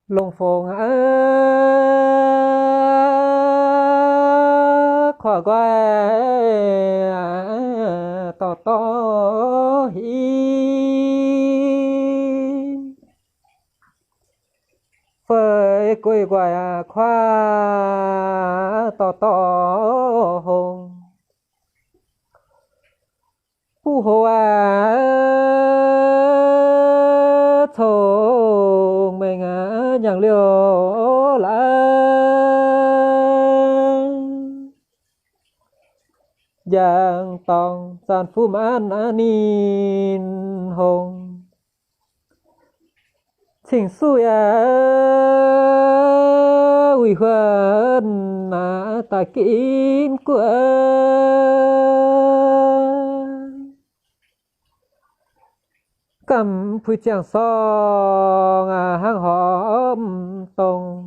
Longc fongc kuaaiv nqoi dorh dorh hingv, feix guei nqoi kuaaiv dorh dorh hongx. Buv hoc aac, cong-mengh nyaangc liouh laaix, njang dorngx zanc fuqv maanv ninh hongx. Cing-Suiv yaac wuic huon daaih ginv guoqv, gamh puix ziangh sorng hnangv horpc dongh.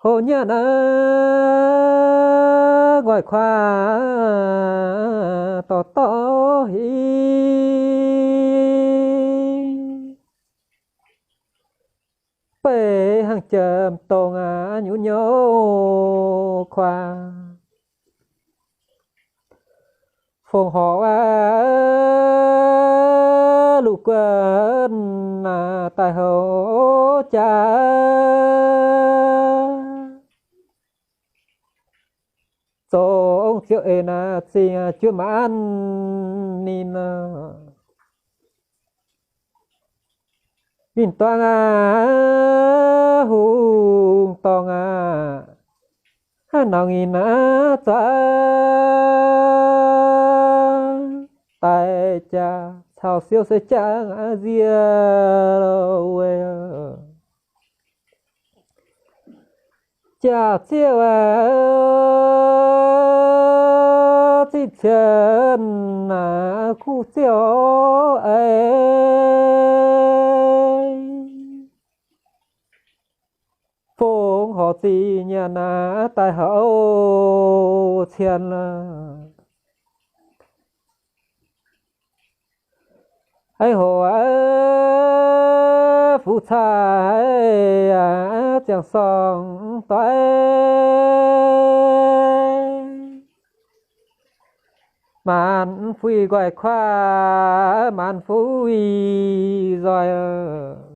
Hoc nyatv nqoi kuaaiv dorh dorh hingv, beiv hnangv jiem dongh nyuv nyouv kuaaiv. Fongc horc luqc guon daaih houc jaax, zongx ziouc en zingh juov maanv ninh. Ninh dorngx aac, hungh dorngx aac, hnangv nangc ninh aac, zuov daaih jaax caux siouv se jangv nziex lo weic. Jaax ziouv aac, zipv cien aac, kuv ziouv eix. Fongc horc zinh nyanc aac, daaih houc cien aac. Eix hoc fuqv cai ziangh sorng doiv, maanc fuqv nqoi kuaaiv, maanc fuqv nzoih.